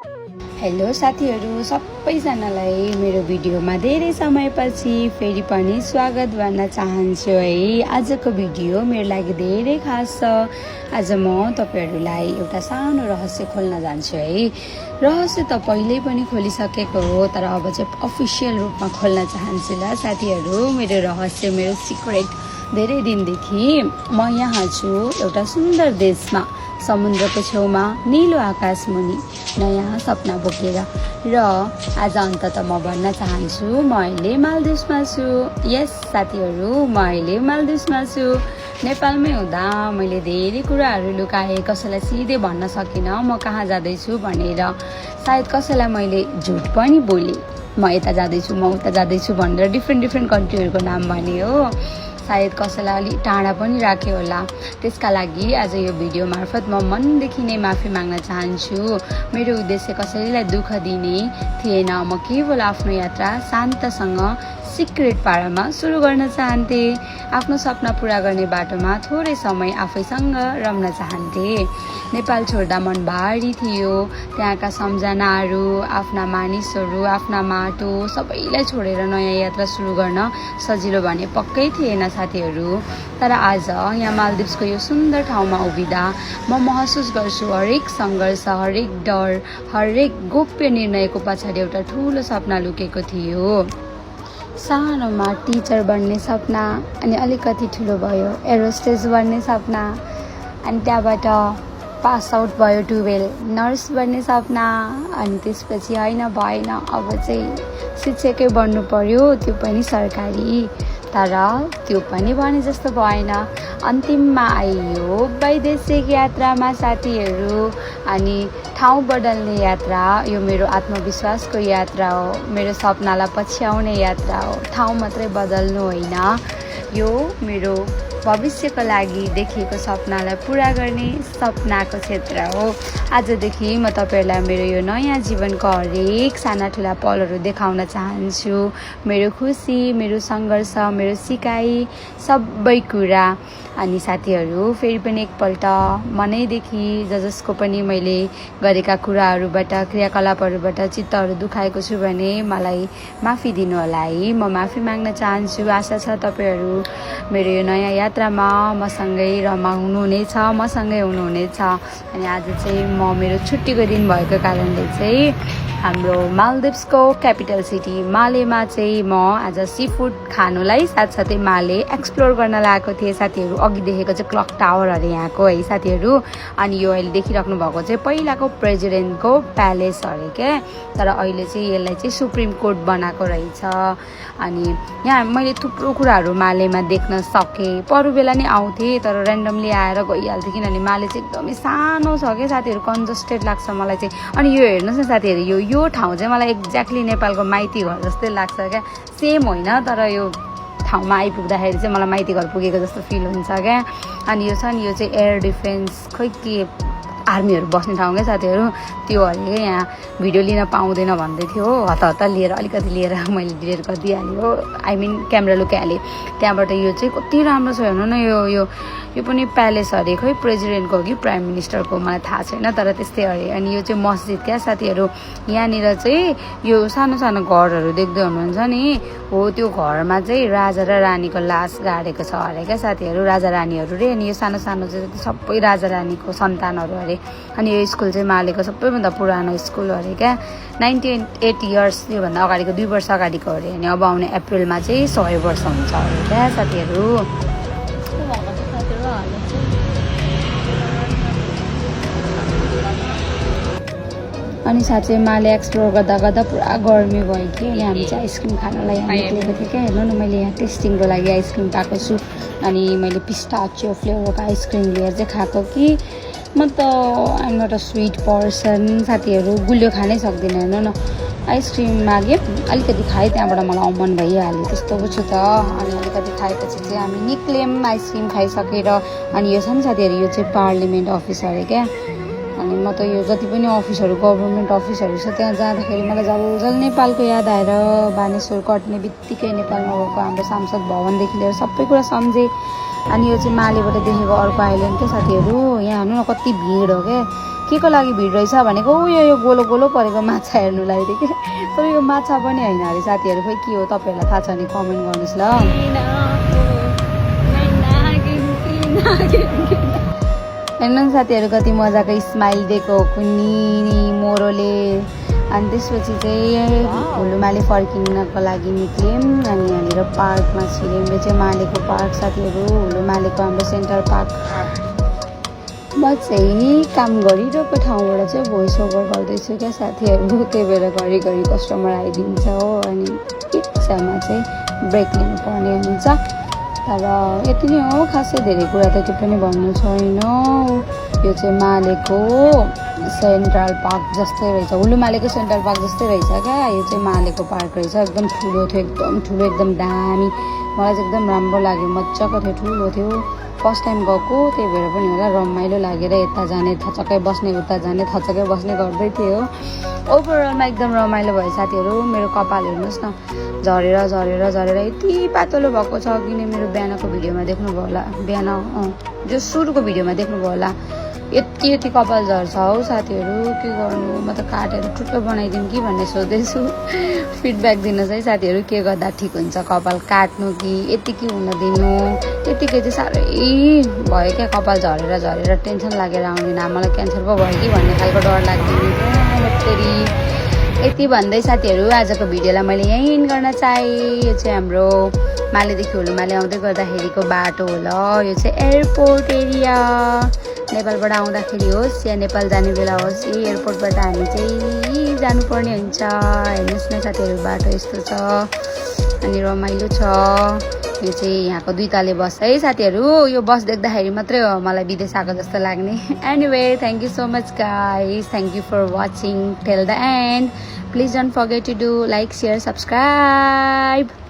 Hello साथीहरू सबैजनालाई मेरो भिडियोमा धेरै समयपछि फेरि पनि स्वागत गर्न चाहन्छु है। आजको भिडियो मेरो लागि धेरै खास छ। आज म तपाईहरुलाई एउटा सानो रहस्य खोल्न जान्छु है। रहस्य त पहिल्यै पनि खोलिसकेको हो, तर अब चाहिँ अफिसियल रूपमा खोल्न चाहन्छु ल साथीहरू। मेरो रहस्य, मेरो सिक्रेट, धेरै दिनदेखि म यहाँ छु एउटा सुन्दर देशमा, समुद्रको छेउमा, नीलो आकाश मुनि नयाँ सपना बोकेर। र आज अन्ततः म भन्न चाहन्छु म अहिले मालदिभ्समा छु। यस साथीहरू, म अहिले मालदिभ्समा छु। नेपालमै हुँदा मैले धेरै कुराहरू लुकाएँ, कसैलाई सिधै भन्न सकिनँ म कहाँ जाँदैछु भनेर। सायद कसैलाई मैले झुट पनि बोलेँ, म यता जाँदैछु, म उता जाँदैछु भनेर डिफ्रेन्ट कन्ट्रीहरूको नाम भने हो। सायद कसैलाई अलि टाढा पनि राख्यो होला। त्यसका लागि आज यो भिडियो मार्फत म मनदेखि नै माफी माग्न चाहन्छु। मेरो उद्देश्य कसैलाई दुःख दिने थिएन। म केवल आफ्नो यात्रा शान्तसँग सिक्रेट पारामा सुरु गर्न चाहन्थे। आफ्नो सपना पूरा गर्ने बाटोमा थोरै समय आफैसँग रम्न चाहन्थे। नेपाल छोड्दा मन भारी थियो। त्यहाँका सम्झनाहरू, आफ्ना मानिसहरू, आफ्ना माटो सबैलाई छोडेर नयाँ यात्रा सुरु गर्न सजिलो भने पक्कै थिएन साथीहरू। तर आज यहाँ मालदिभ्सको यो सुन्दर ठाउँमा उभिँदा म महसुस गर्छु हरेक सङ्घर्ष, हरेक डर, हरेक गोप्य निर्णयको पछाडि एउटा ठुलो सपना लुकेको थियो। सानोमा टिचर बन्ने सपना, अनि अलिकति ठुलो भयो एरोस्टेज बन्ने सपना, अनि त्यहाँबाट पास आउट भयो 12 नर्स बन्ने सपना, अनि त्यसपछि होइन भएन, अब चाहिँ शिक्षकै बन्नु पर्यो, त्यो पनि सरकारी। तर त्यो पनि भने जस्तो भएन। अन्तिममा आइयो वैदेशिक यात्रामा साथीहरू, अनि ठाउँ बदल्ने यात्रा। यो मेरो आत्मविश्वासको यात्रा हो, मेरो सपनालाई पछ्याउने यात्रा हो। ठाउँ मात्रै बदल्नु होइन, यो मेरो भविष्यको लागि देखिएको सपनालाई पुरा गर्ने सपनाको क्षेत्र हो। आजदेखि म तपाईहरुलाई मेरो यो नयाँ जीवनको हरेक साना ठुला पलहरू देखाउन चाहन्छु। मेरो खुसी, मेरो सङ्घर्ष, मेरो सिकाइ, सबै कुरा। अनि साथीहरू, फेरि पनि एकपल्ट मनैदेखि जसको पनि मैले गरेका कुराहरूबाट, क्रियाकलापहरूबाट चित्तहरू दुखाएको छु भने मलाई माफी दिनु होला है। म माफी माग्न चाहन्छु। आशा छ तपाईहरु मेरो यो नयाँ यात्रामा मसँगै रमाउनुहुनेछ, मसँगै हुनुहुनेछ। अनि आज चाहिँ म मेरो छुट्टीको दिन भएको कारणले चाहिँ हाम्रो मालदिभ्सको क्यापिटल सिटी मालेमा चाहिँ म आज सी फुड खानुलाई, साथसाथै माले एक्सप्लोर गर्न लागेको थिएँ साथीहरू। अघि देखेको चाहिँ क्लक टावर अरे यहाँको है साथीहरू। अनि यो अहिले देखिराख्नु भएको चाहिँ पहिलाको प्रेसिडेन्टको प्यालेस अरे क्या। तर अहिले चाहिँ यसलाई चाहिँ सुप्रिम कोर्ट बनाएको रहेछ। अनि यहाँ मैले थुप्रो कुराहरू मालेमा देख्न सकेँ। परू बेला नै आउँथेँ, तर ऱ्यान्डमली आएर गइहाल्थेँ, किनभने माले चाहिँ एकदमै सानो छ क्या साथीहरू, कन्जस्टेड लाग्छ मलाई चाहिँ। अनि यो हेर्नुहोस् न साथीहरू, यो ठाउँ चाहिँ मलाई एक्ज्याक्टली नेपालको माइती घर जस्तै लाग्छ क्या। सेम होइन, तर यो ठाउँमा आइपुग्दाखेरि चाहिँ मलाई माइती घर पुगेको जस्तो फिल हुन्छ क्या। अनि यो छ नि, यो चाहिँ एयर डिफेन्स खोइ के आर्मीहरू बस्ने ठाउँ क्या साथीहरू। त्यो हरेकै यहाँ भिडियो लिन पाउँदैन भन्दै थियो हो। हतार लिएर अलिकति लिएर मैले डिलिट गरिदिइहालेँ हो, आई मिन क्यामेरा लुकाइहालेँ। त्यहाँबाट यो चाहिँ कति राम्रो छ हेर्नु न। यो पनि प्यालेस अरे, खोइ प्रेसिडेन्टको हो कि प्राइम मिनिस्टरको मलाई थाहा छैन, तर त्यस्तै अरे। अनि यो चाहिँ मस्जिद क्या साथीहरू। यहाँनिर चाहिँ यो सानो सानो घरहरू देख्दै हुनुहुन्छ नि, हो त्यो घरमा चाहिँ राजा र रानीको लास गाडेको छ अरे क्या साथीहरू। राजा रानीहरू रे। अनि यो सानो सानो चाहिँ सबै राजा रानीको सन्तानहरू अरे। अनि यो स्कुल चाहिँ मालेको सबैभन्दा पुरानो स्कुल अरे क्या। 98 इयर्स, योभन्दा अगाडिको 2 वर्ष अगाडिको अरे। अनि अब आउने अप्रिलमा चाहिँ 100 वर्ष हुन्छ अरे क्या साथीहरू। अनि साथै माले एक्सप्लोर गर्दा गर्दा पुरा गर्मी भयो कि यहाँ हामी चाहिँ आइसक्रिम खानलाई यहाँ निक्लेको थिएँ क्या। हेर्नु न, मैले यहाँ टेस्टिङको लागि आइसक्रिम पाएको छु। अनि मैले पिस्ताचियो फ्लेभरको आइसक्रिम लिएर चाहिँ खाएको कि म त I'm not a sweet person साथीहरू। गुलियो खानै सक्दिनँ। हेर्नु न, आइसक्रिम मागेँ, अलिकति खाएँ, त्यहाँबाट मलाई मन भइहाल्यो। त्यस्तो पो छु त। अनि अलिकति खाएपछि चाहिँ हामी निक्ल्यौँ आइसक्रिम खाइसकेर। अनि यो छ नि साथीहरू, यो चाहिँ पार्लियामेन्ट अफिस अरे क्या। अनि म त यो जति पनि अफिसहरू, गभर्मेन्ट अफिसहरू छ, त्यहाँ जाँदाखेरि मलाई जल नेपालको याद आएर बानेश्वर कट्ने बित्तिकै नेपालमा भएको हाम्रो सांसद भवनदेखि लिएर सबै कुरा सम्झेँ। अनि यो चाहिँ मालेबाट देखेको अर्को आइल्यान्ड क्या साथीहरू। यहाँ हेर्नु न कति भिड हो क्या। के को लागि भिड रहेछ भनेको यो गोलो गोलो परेको माछा हेर्नुलाई थियो कि तर यो माछा पनि होइन अरे साथीहरू खोइ के हो तपाईँहरूलाई थाहा छ भने कमेन्ट गर्नुहोस् ल हेर्नु साथीहरू कति मजाको स्माइल दिएको कुनी मोरोले अनि त्यसपछि चाहिँ हुलुमाले फर्किनको लागि निक्ल्यौँ अनि यहाँनिर पार्कमा छिर्यौँ यो चाहिँ मालेको पार्क साथीहरू हुलुमालेको हाम्रो सेन्ट्रल पार्क म चाहिँ काम गरिरहेको ठाउँबाट चाहिँ भोइस ओभर गर्दैछु क्या साथीहरू त्यही भएर घरिघरि कस्टमर आइदिन्छ हो अनि इच्छामा चाहिँ ब्रेक लिनुपर्ने हुन्छ तर यति नै हो खासै धेरै कुरा त के पनि भन्नु छैन यो चाहिँ मालेको सेन्ट्रल पार्क जस्तै रहेछ हुलुमालेको सेन्ट्रल पार्क जस्तै रहेछ क्या यो चाहिँ मालेको पार्क रहेछ एकदम ठुलो थियो एकदम ठुलो एकदम दामी मलाई चाहिँ एकदम राम्रो लाग्यो मजाको थियो ठुलो थियो फर्स्ट टाइम गएको त्यही भएर पनि होला रमाइलो लागेर यता जाने थचक्कै बस्ने उता जाने थचक्कै बस्ने गर्दै थियो ओभरअलमा एकदम रमाइलो भयो साथीहरू मेरो कपाल हेर्नुहोस् न झरेर झरेर झरेर यति पातलो भएको छ किन मेरो बिहानको भिडियोमा देख्नुभयो होला बिहान जो सुरुको भिडियोमा देख्नुभयो होला यति यति कपाल झर्छ हौ साथीहरू के गर्नु म त काटेर ठुलो बनाइदिउँ कि भन्ने सोच्दैछु फिडब्याक दिनुहोस् है साथीहरू के गर्दा ठिक हुन्छ कपाल काट्नु कि यतिकै हुन दिनु यतिकै चाहिँ साह्रै भयो क्या कपाल झरेर झरेर टेन्सन लागेर आउँदैन मलाई क्यान्सर पो भयो कि भन्ने खालको डर लाग्दैन फेरि यति भन्दै साथीहरू आजको भिडियोलाई मैले यहीँ इन्ड गर्न चाहेँ यो चाहिँ हाम्रो मालेदेखि हुलुमाले आउँदै गर्दाखेरिको बाटो हो ल यो चाहिँ एयरपोर्ट एरिया नेपालबाट आउँदाखेरि होस् या नेपाल जाने बेला होस् यही एयरपोर्टबाट हामी चाहिँ जानुपर्ने हुन्छ हेर्नुहोस् न साथीहरू बाटो यस्तो छ अनि रमाइलो छ यो चाहिँ यहाँको 2 तले बस है साथीहरू यो बस देख्दाखेरि मात्रै हो मलाई विदेश आएको जस्तो लाग्ने anyway thank you so much guys thank you for watching till the end please don't forget to do like share subscribe